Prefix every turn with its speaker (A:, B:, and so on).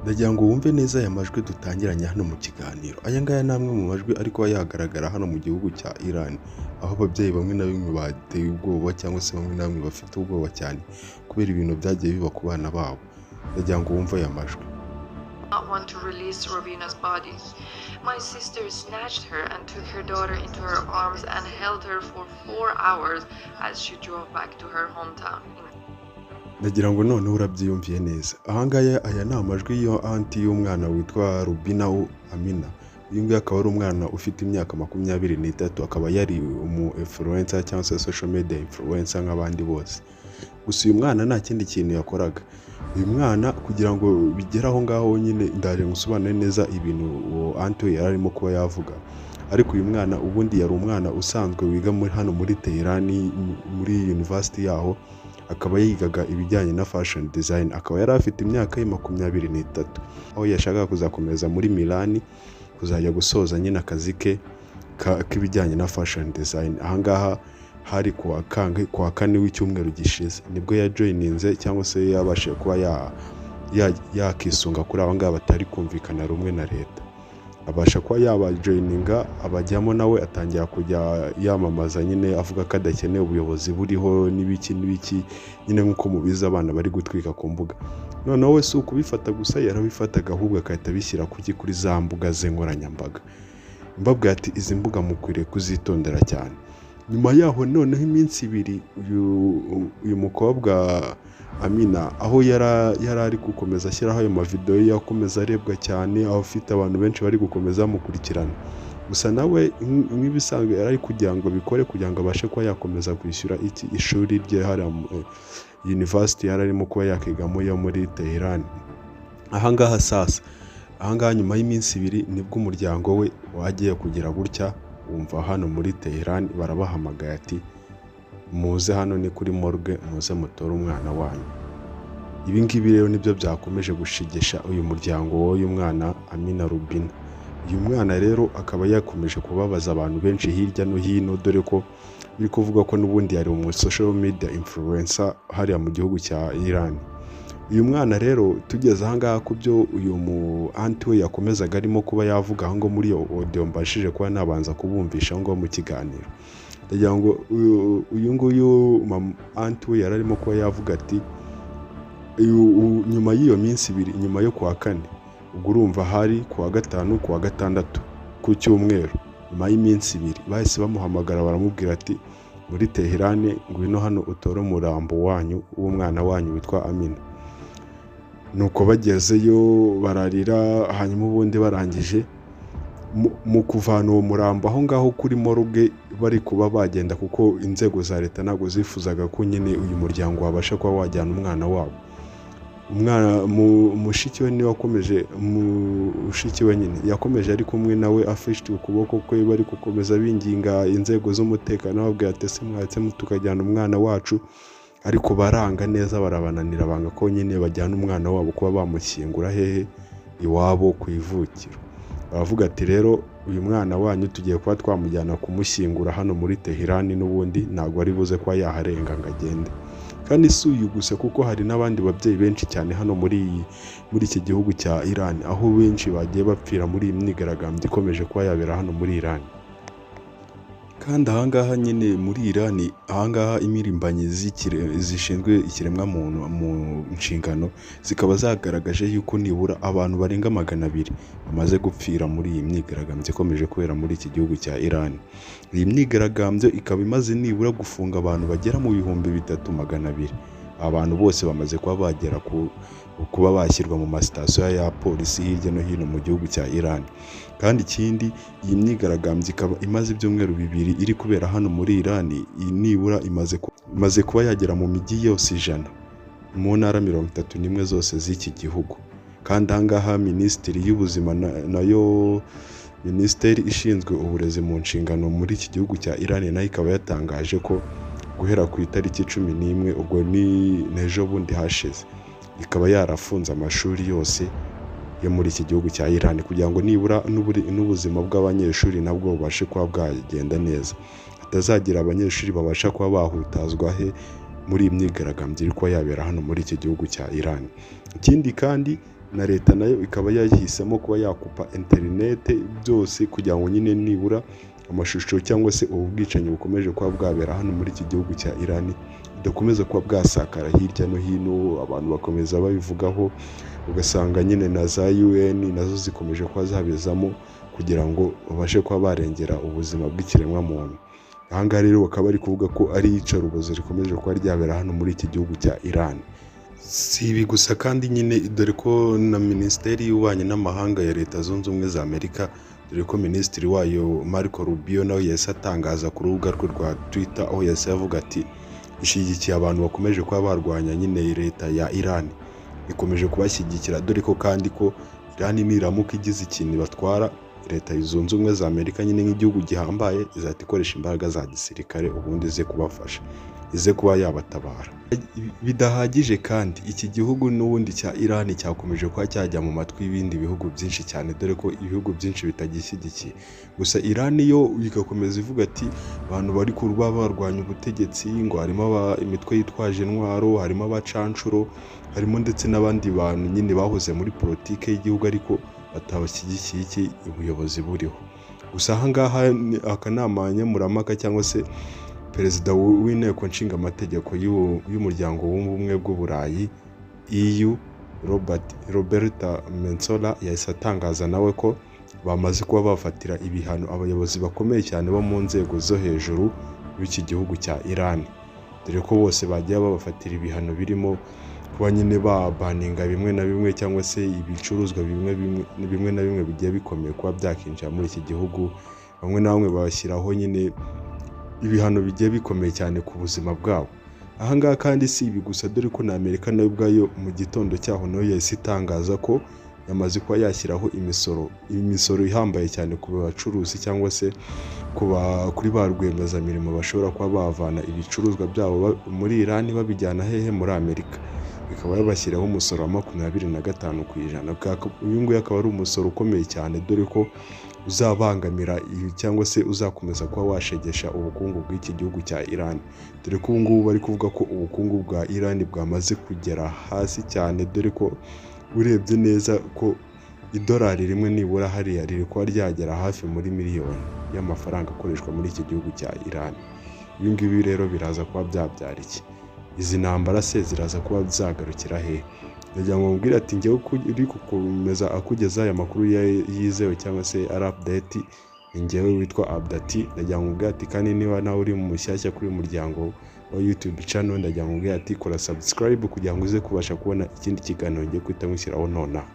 A: Ndagira ngo wumve neza aya majwi dutangiranye hano mu kiganiro. Aya ngaya ni amwe mu majwi ariko yagaragara hano mu gihugu cya Iran, aho ababyeyi bamwe na bamwe bateye ubwoba cyangwa se bamwe na bamwe bafite ubwoba cyane kubera ibintu byagiye biba ku bana babo. Ndagira ngo wumve aya majwi.
B: Not want to release Robina's body. My sister snatched her and took her daughter into her arms and held her for 4 hours as she drove back to her hometown in
A: Ndagira ngo noneho urabyiyumviye neza. Ahangaya aya ni amajwi yo aunty y'umwana witwa Rubina Amina. Uyu nguyu akaba ari umwana ufite imyaka 23, akaba yari umu influencer cyangwa se social media influencer nk'abandi bose. Gusa uyu mwana nta kindi kintu yakoraga. Uyu mwana kugira ngo bigere aho ngaho nyine, ndaje ngusobanure neza ibintu uwo aunty we yari arimo kuba yavuga. Ariko uyu mwana ubundi yari umwana usanzwe wiga muri hano muri Tehran, muri university yaho, akaba yigaga ibijyanye na fashion design, akaba yari afite imyaka ye 23, aho yashakaga kuzakomeza muri Milan kuzajya gusoza nyine akazi ke k'ibijyanye na fashion design. Ahangaha hari kuwa kangahe? Kuwa kane w'icyumweru gishize nibwo yajoininze cyangwa se yabashije kuba yakisunga kuri aba ngaba batari kumvikana rumwe na leta, abasha kuba yabajoininga, abajyamo, nawe atangira kujya yamamaza nyine avuga ko adakeneye ubuyobozi buriho n'ibiki n'ibiki nyine, nk'uko mubizi abana bari gutwika ku mbuga. Noneho we si ukubifata gusa yarabifataga, ahubwo agahita abishyira kuri za mbuga ze nkoranyambaga. Mbabwira ati izi mbuga mukwiriye kuzitondera cyane. Nyuma yaho noneho iminsi 2, uyu mukobwa Amina, aho yari ari gukomeza ashyiraho ayo mavidewo ye, akomeza arebwa cyane, aho afite abantu benshi bari gukomeza bamukurikirana. Gusa nawe nk'ibisanzwe yari ari kugira ngo abikore kugira ngo abashe kuba yakomeza kwishyura iki? Ishuri rye hariya university yari arimo kuba yakigamo yo muri Tehran. Ahangaha sasa, ahangaha nyuma y'iminsi 2 nibwo umuryango we wagiye kugira gutya wumva hano muri Tehran barabahamagaye ati: "Muze hano, ni kuri morgue, muze mutore umwana wanyu." Ibi ngibi rero nibyo byakomeje gushigesha uyu muryango w'uyu mwana Amina Rubina. Uyu mwana rero akaba yakomeje kubabaza abantu benshi hirya no hino, dore ko biri kuvuga ko n'ubundi yari umu social media influencer hariya mu gihugu cya Iran. Uyu mwana rero, tugeze ahangaha ku byo uyu mu aunty we yakomezaga arimo kuba yavuga aho ngaho muri iyo audio mbashije kuba nabanza kubumvisha aho ngaho mu kiganiro, ndagira ngo uyu nguyu aunty we yari arimo kuba yavuga ati nyuma y'iyo minsi 2, nyuma yo kuwa kane, ubwo urumva hari kuwa gatanu, kuwa gatandatu, ku cyumweru, nyuma y'iminsi 2 bahise bamuhamagara baramubwira ati: "Muri Teherane, ngwino hano utore umurambo wanyu w'umwana wanyu witwa Amina." Nuko bagezeyo bararira, hanyuma ubundi barangije mu kuvana uwo murambo aho ngaho kuri morgue bari kuba bagenda, kuko inzego za leta ntabwo zifuzaga ko nyine uyu muryango wabasha kuba wajyana umwana wabo. Umwana mushiki we niwe wakomeje, mushiki we nyine yakomeje ari kumwe nawe afite ukuboko kwe, bari gukomeza binginga inzego z'umutekano bababwira ati: "Ese mwaretse tukajyana umwana wacu?" Ariko baranga neza, barabananira, banga ko nyine bajyana umwana wabo kuba bamushyingura hehe? Iwabo ku ivukiro. Baravuga ati: "Rero uyu mwana wanyu tugiye kuba twamujyana kumushyingura hano muri Tehran, n'ubundi ntabwo ari buze kuba yaharenga ngo agende." Kandi si uyu gusa, kuko hari n'abandi babyeyi benshi cyane hano muri iki gihugu cya Iran, aho benshi bagiye bapfira muri iyi myigaragambyo ikomeje kuba yabera hano muri Iran. Kandi ahangaha nyine muri Iran, ahangaha impirimbanyi zishinzwe ikiremwamuntu mu nshingano zikaba zagaragaje yuko nibura abantu barenga 200 bamaze gupfira muri iyi myigaragambyo ikomeje kubera muri iki gihugu cya Iran. Iyi myigaragambyo ikaba imaze nibura gufunga abantu bagera mu 3200. Abantu bose bamaze kuba bagera ku kuba bashyirwa mu masitasiyo ya polisi hirya no hino mu gihugu cya Iran. Kandi ikindi, iyi myigaragambyo ikaba imaze ibyumweru 2 iri kubera hano muri Iran, nibura imaze kuba yagera mu mijyi yose 100 mu ntara 31 zose z'iki gihugu. Kandi ahangaha Minisitiri y'Ubuzima nayo Minisiteri ishinzwe uburezi mu nshingano muri iki gihugu cya Iran nayo ikaba yatangaje ko guhera ku itariki 11, ubwo ni n'ejo bundi hashize, ikaba yarafunze amashuri yose yo muri iki gihugu cya Iran kugira ngo nibura n'ubuzima bw'abanyeshuri nabwo bubashe kuba bwagenda neza, hatazagira abanyeshuri babasha kuba bahutazwa he? Muri iyi myigaragambyo iri kuba yabera hano muri iki gihugu cya Iran. Ikindi kandi Na leta nayo ikaba yahisemo kuba yakupa interinete byose, kugira ngo nyine nibura amashusho cyangwa se ubu bwicanyi bukomeje kuba bwabera hano muri iki gihugu cya Iran budakomeza kuba bwasakara hirya no hino, abantu bakomeza babivugaho, ugasanga nyine na za UN nazo zikomeje kuba zabizamo kugira ngo babashe kuba barengera ubuzima bw'ikiremwamuntu. Aha ngaha rero bakaba bari kuvuga ko ari iyicarubozo rikomeje kuba ryabera hano muri iki gihugu cya Iran. Si ibi gusa kandi nyine, dore ko na Minisiteri y'Ububanyi n'Amahanga ya Leta Zunze Ubumwe za Amerika, dore ko Minisitiri wayo Marco Rubio nawe yahise atangaza ku rubuga rwe rwa Twitter, aho yahise avuga ati ishyigikiye abantu bakomeje kuba barwanya nyine leta ya Iran, ikomeje kubashyigikira, dore ko kandi ko Iran niramuka igize ikintu batwara, Leta Zunze Ubumwe za Amerika nyine nk'igihugu gihambaye izahita ikoresha imbaraga za gisirikare, ubundi ize kubafasha, ize kuba yabatabara. Bidahagije kandi, iki gihugu n'ubundi cya Iran cyakomeje kuba cyajya mu matwi y'ibindi bihugu byinshi cyane, dore ko ibihugu byinshi bitagishyigikiye. Gusa Iran yo igakomeza ivuga ati abantu bari kuba barwanya ubutegetsi, ngo harimo imitwe yitwaje intwaro, harimo abacanshuro, harimo ndetse n'abandi bantu nyine bahoze muri politiki y'igihugu ariko batabashyigikiye iki ubuyobozi buriho. Gusa aha ngaha akanama nkemurampaka cyangwa se Perezida w'Inteko Nshinga Amategeko y'Umuryango w'Ubumwe bw'Uburayi EU, Roberta Metsola, yahise atangaza nawe ko bamaze kuba bafatira ibihano abayobozi bakomeye cyane bo mu nzego zo hejuru b'iki gihugu cya Iran, dore ko bose bagiye babafatira ibihano birimo kuba nyine babaninga bimwe na bimwe cyangwa se ibicuruzwa bimwe na bimwe bigiye bikomeye kuba byakinjira muri iki gihugu. Bamwe na bamwe babashyiraho nyine ibihano bigiye bikomeye cyane ku buzima bwabo. Aha ngaha kandi si ibi gusa, dore ko na Amerika nayo ubwayo mu gitondo cyaho nayo yahise itangaza ko yamaze kuba yashyiraho imisoro ihambaye cyane ku bacuruzi cyangwa se kuri ba rwiyemezamirimo bashobora kuba bavana ibicuruzwa byabo muri Iran babijyana hehe? Muri Amerika. Bikaba yabashyiraho umusoro wa 25%. Uyu nguyu akaba ari umusoro ukomeye cyane, dore ko uzabangamira cyangwa se uzakomeza kuba washegesha ubukungu bw'iki gihugu cya Iran, dore ko ubu ngubu bari kuvuga ko ubukungu bwa Iran bwamaze kugera hasi cyane, dore ko urebye neza ko idolari rimwe nibura hariya riri kuba ryagera hafi muri miliyoni y'amafaranga akoreshwa muri iki gihugu cya Iran. Ibi ngibi rero biraza kuba byabyara iki? Izi ntambara se ziraza kuba zagarukira hehe? Ndagira ngo mubwire ati njyewe uri gukomeza akugeza aya makuru yizewe cyangwa se ari update, ni njyewe witwa Abdati. Ndagira ngo mubwire ati kandi niba nawe uri mushyashya kuri uyu muryango wa YouTube channel, ndagira ngo mubwire ati kora subscribe kugira ngo uze kubasha kubona ikindi kiganiro ngiye guhita nkushyiraho nonaha.